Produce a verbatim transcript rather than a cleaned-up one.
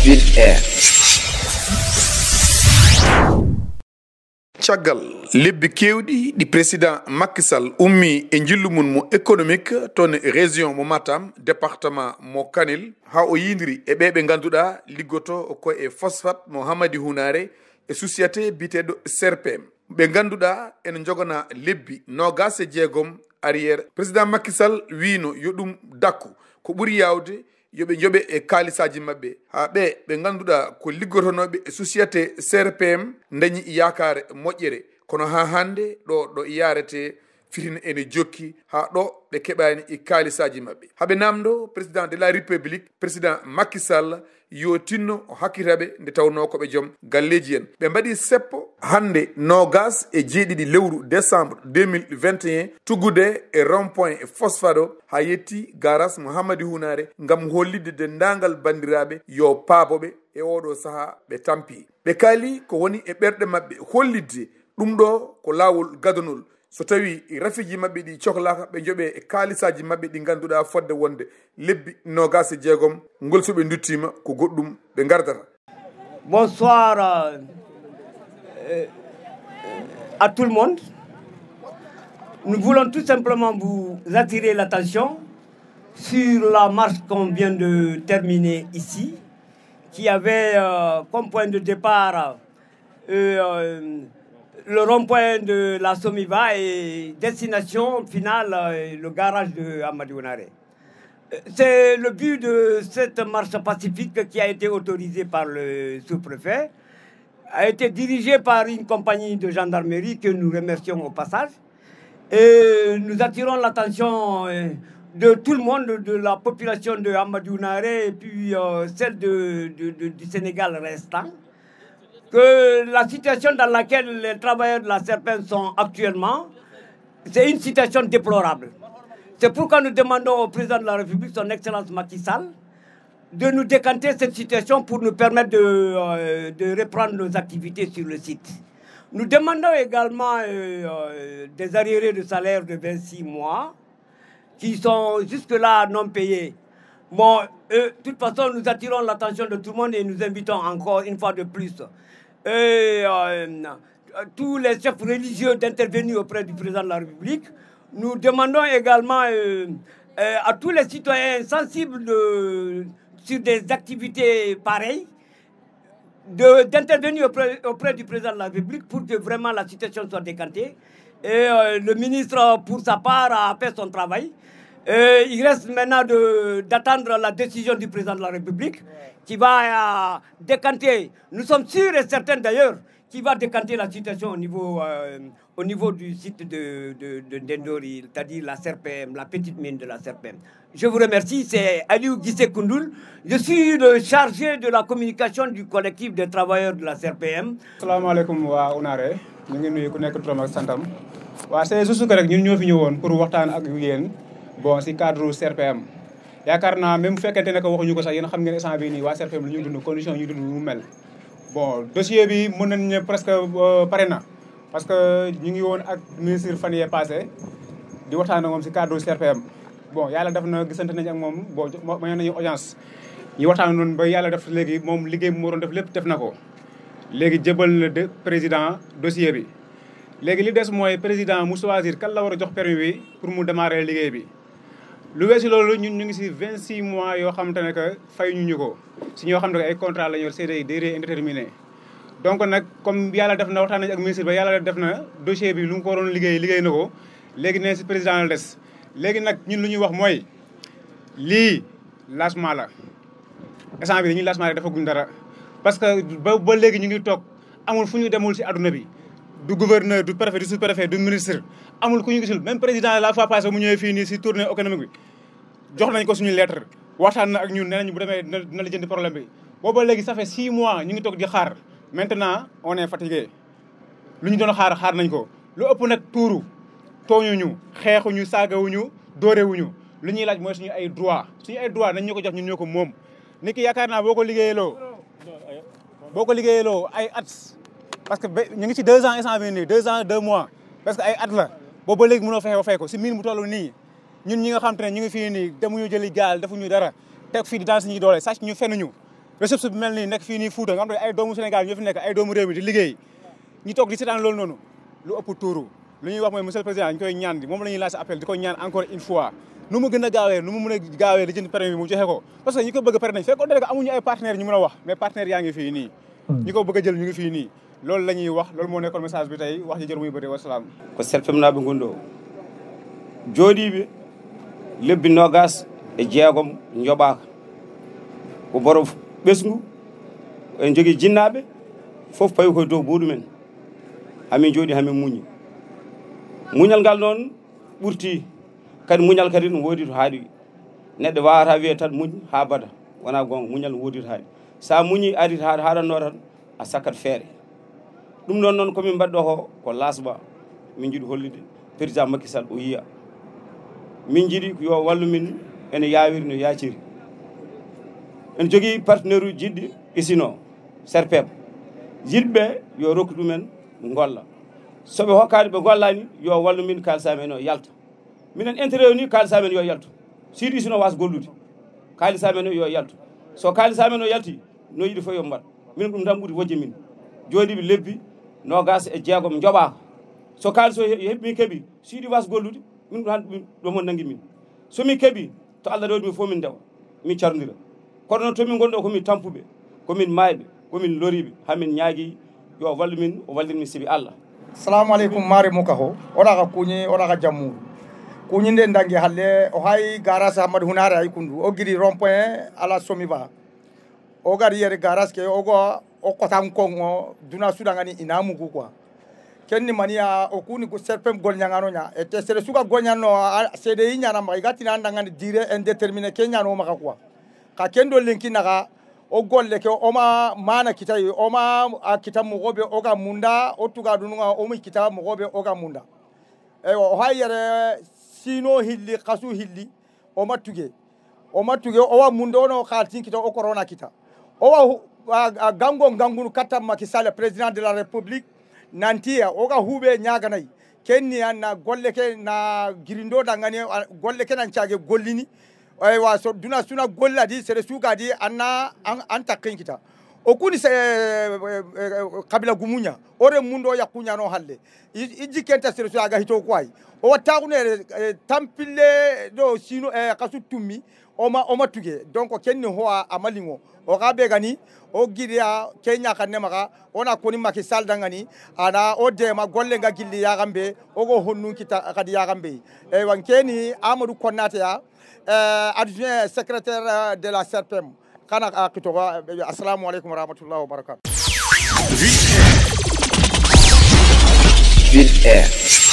Bel Air. Caggal lebbi keewɗi ɗi président Macky Sall ummi e njillu mum mo économique toon e région mo Matam, département mo Kanel, haa o yindiri e ɓe ɓe ngannduɗaa liggoto ko e phosphate mo Hamadi Hunare e société biyeteeɗo serpem. Ɓe ngannduɗaa ene njogana lebbi noogas e jeegom arrière. Président Macky Sall wiino yo ɗum dakku. Ko ɓuri yaawde yo ɓe njoɓe e kaalisaaji maɓɓe. Haa ɓe ɓe ngannduɗaa ko liggotonooɓe e société C R P M ndañi yaakaare moƴƴere. Kono haa hannde ɗo, ɗo yaarete fitina ene jokki haa ɗo ɓe keɓaani e kaalisaaji maɓɓe. Haa ɓe namndo président de la République, président Macky Sall, yo tinno o hakkita ɓe nde tawnoo ko ɓe joom galleeji en. Ɓe mbaɗi seppo hannde noogas e jeeɗiɗi lewru décembre deux mille vingt et un, tuggude e rond point Phosphate o haa yetti garage Mouhamadou Hounare ngam hollitde denndaangal banndiraaɓe yo paabo ɓe e oɗo sahaa ɓe tampi. Ɓe kaali ko woni e ɓerɗe maɓɓe hollitde ɗum ɗo ko laawol gadonol. So tawii rafiiji maɓɓe ɗi coklaaka, ɓe njoɓe e kaalisaaji maɓɓe ɗi ngannduɗaa fodde wonde lebbi noogas e jeegom, ngol so ɓe nduttiima ko goɗɗum ɓe ngardata. Bonsoir euh, euh, à tout le monde. Nous voulons tout simplement vous attirer l'attention sur la marche qu'on vient de terminer ici, qui avait euh, comme point de départ euh, euh, le rond-point de la Somiva et destination finale euh, le garage de Amadou Onare. C'est le but de cette marche pacifique qui a été autorisée par le sous-préfet, a été dirigée par une compagnie de gendarmerie que nous remercions au passage. Et nous attirons l'attention euh, de tout le monde, de la population de Amadou Nare et puis euh, celle de, de, de, du Sénégal restant, que la situation dans laquelle les travailleurs de la serpent sont actuellement, c'est une situation déplorable. C'est pourquoi nous demandons au président de la République, son Excellence Macky Sall, de nous décanter cette situation pour nous permettre de, euh, de reprendre nos activités sur le site. Nous demandons également euh, euh, des arriérés de salaire de vingt-six mois qui sont jusque-là non payés. Bon, euh, de toute façon, nous attirons l'attention de tout le monde et nous invitons encore une fois de plus euh, euh, tous les chefs religieux d'intervenir auprès du président de la République. Nous demandons également euh, euh, à tous les citoyens sensibles de, sur des activités pareilles de- d'intervenir auprès, auprès du président de la République pour que vraiment la situation soit décantée. Et euh, le ministre, pour sa part, a fait son travail. Et il reste maintenant de- d'attendre la décision du président de la République qui va euh, décanter, nous sommes sûrs et certains d'ailleurs, qui va décanter la situation au niveau, euh, au niveau du site de, de, de Ndendori, c'est-à-dire la serpem, la petite mine de la serpem. Je vous remercie, c'est Aliou Guissé Koundoul. Je suis le chargé de la communication du collectif des travailleurs de la serpem. Asalaamaaleykum waa Unaare, ñu ngi nuyu ku nekk turam ak santam. Waa c'est juste que rek ñun ñoo fi ñëwoon pour waxtaan ak yéen, bon, si cadre C R P M. Yaakaar naa même bu fekkente ne que waxuñu ko sax, yéen xam ngeen instant bii nii waa C R P M lu ñuy dund, condition yi ñuy dund mu mel. Bon, dossier bi mën nañ ne presque euh, pare na, parce que ñu ngi woon ak ministre fan yee passé di waxtaan ak moom si cadre C R P M. Bon, yàlla def na gisante nañ ak moom, bon, mayoon nañu audience, ñu waxtaan noonu ba yàlla def léegi moom liggéey bi moo doon def lépp def na ko. Léegi jëbal na de président dossier bi. Léegi li des mooy président mu choisir kan la war a jox permis bi pour mu démarrer liggéey bi. Lu weesu loolu, ñun ñu ngi si vingt-six mois yoo xamante ne que fay ñu ñu ko, si ñoo xam ne que ay contrat la ñu yor, C D I, durée indéterminée. Donc nag, comme yàlla def na waxtaan nañ ak ministre ba, yàlla def na dossier bi lu mu ko waroon liggéey liggéey na ko. Léegi nee si président la des. Léegi nag ñun lu ñuy wax mooy lii lancement la. Instant bi dañuy lancement rek, defaguñ dara, parce que ba ba léegi ñu ngi toog, amul fu ñu demul si àdduna bi, du gouverneur, du préfet, du sous-préfet, du ministre, amul ku ñu gisul. Même président la fois passée mu ñëwee fii nii si tournée économique bi, jox nañ ko suñu lettre, waxtaan na ak ñun, nee nañ bu demee dina dina lijjanti problème bi. Booba léegi ça fait six mois ñu ngi toog di xaar. Maintenant on est fatigué. Lu ñu doon xaar xaar nañ ko. Lu ëpp nag tuuru, tooñuñu, xeexuñu, saagawuñu, dóorewuñu. Lu ñuy laaj mooy suñu ay droit, suñu ay droit nañ ñu ko jox, ñun ñoo ko moom. Nit ki yaakaar naa boo ko liggéeyaloo, boo ko liggéeyaloo ay at, parce que ba ñu ngi ci deux ans instant bii nii, deux ans deux mois, parce que ay at la. Boobu ba léegi mënoo fexe ba fay ko si miin bu toll nii. Ñun ñi nga xam te ne ñu ngi fii nii, demuñu jëli gaal, defuñu dara, teg fii di daan suñuy doole, sàcc ñu, fenuñu. Ressource bi mel nii nekk fii nii Fuuta, nga xam ne ay doomu Sénégal ñoo fi nekk, ay doomu réew mi di liggéey, ñu toog di seetaan loolu noonu, lu ëpp tuuru. Lu ñuy wax mooy, monsieur le président, ñu koy ñaan di, moom la ñuy lancer appel, di ko ñaan encore une fois, nu mu gën a gaawee, nu mu mën a gaawee, li jënd permis bi mu joxe ko, parce que ñi ko bëgg pare nañ. Fekkoon ne amuñu ay partenaires ñu mën a wax, mais partenaires yaa ngi fii nii, ñi ko bëgg a jël ñu ngi fii nii. Loolu la ñuy wax, loolu moo nekkoon message bi tey, wax ji jël muy bëri, wasalaam. Ko serpemnaaɓe ngon ɗo jooɗiiɓe lebbi noogaas e jeegom njoɓaaka. Ko boro ɓesngu, en jogii jinnaaɓe, fof pawi koye dow buuɗu men. Hamin jooɗi, hamin muñi. Muñal ngal noon ɓurti, kadi muñal kadi no woodi to haaɗi. Neɗɗo waawata wiye tan muñ haa bada, wonaa goonga, muñal no woodi to haaɗi. So a muñi, ari to haaɗi, haaɗannoo tan, a sakkat feere. Ɗum ɗoon noon ko min mbaɗɗo ko, ko lasɓa. Min njiɗi hollude président Macky Sall o yiya. Min njiɗi yo wallu min ene yaawiri no yaaciri. En jogii partenaire uji jiɗɗi isino, serpem. Yiɗɓe yo rokku ɗumen ngolla. So ɓe hokkaani, ɓe ngollaani, yo wallu min, kaalis amen o yalta. Minen intérêt o ni, kaalis amen yo yaltu. Siidi isino waas gollude. Kaalis amen o yo yaltu. So kaalis amen o yalti, no yiɗi fof yo mbaɗ. Minen ɗum tan ɓuri wojje min. Jooɗiiɓe lebbi noogaas e jeegom njoɓaaka. So kaalis o he-, heɓi, min keɓi, siidi waas gollude, min ɗum tan ɗum, ɗum on nangi min. So min keɓi, to Allah rewdi min fof min ndewa, min carondira. Kono noon to min ngonɗo ko min tampuɓe, ko min maayɓe, ko min loriiɓe, hamin ñaagi yo wallu min, o wallir min sibi Allah. Salamu alaikum, mare muka ho. Oɗa ka kuñi, oɗa ka jammu. Kuñi nde ndangi halle, o hay garage Hamad Hunare ay kundu. O giri rond-point ala Somiba. O gari yere garage ke, o go, o kotan kongo, duna suda ngani ina mugu quoi. Kenni maniya, o kuni go serpem gol ñangano ña. E te sere suga gol ñano, a, sede yi ñana ma, i ga tina anda ngani dire indéterminé ke ñano maka quoi. Ka kendo lenki naga, o golle ke, o ma mana kita yi, o ma a kita mogo be o ga munda, o tuga dununga, o mi kita mogo be o ga munda. Ewa, o hay yere sino hilli, kasu hilli, o ma tuge. O ma tuge, o wa mundo no kaltin kita, o corona kita. O wa hu-, a, a gango ngangunu kata Macky Sall, président de la République, nantiya, o ga hube ñaganay. Kenni an na golle ke na girindo dangane, a, golle ke nan cage gollini. Eywa, so duna suna golla di, sere suga di, anna an, an takkin kita. O kuni se, eh, eh, eh, kabila gumuña. Ore mundo ya kuña no halle. I, i jikenta sere suga hito kwai. O wattakunere, eh, tampille do sino, eh, kasu tummi. O ma, o ma tuge. Donc, kenni ho a, a malingo. O ga be gani, o giriya, kenya kanne maka, o na koni Macky Sall dangani, ana o dema golle nga gilli ya gambe, o go honnun kita kadi ya gambe. E wankeni Amadou Konate ya, eh, adjoint secrétaire, eh, de la serpem. Kana, ah, kitoga, eh, assalamu alaikum wa rahmatullahi wa barakatuh. Vite Air.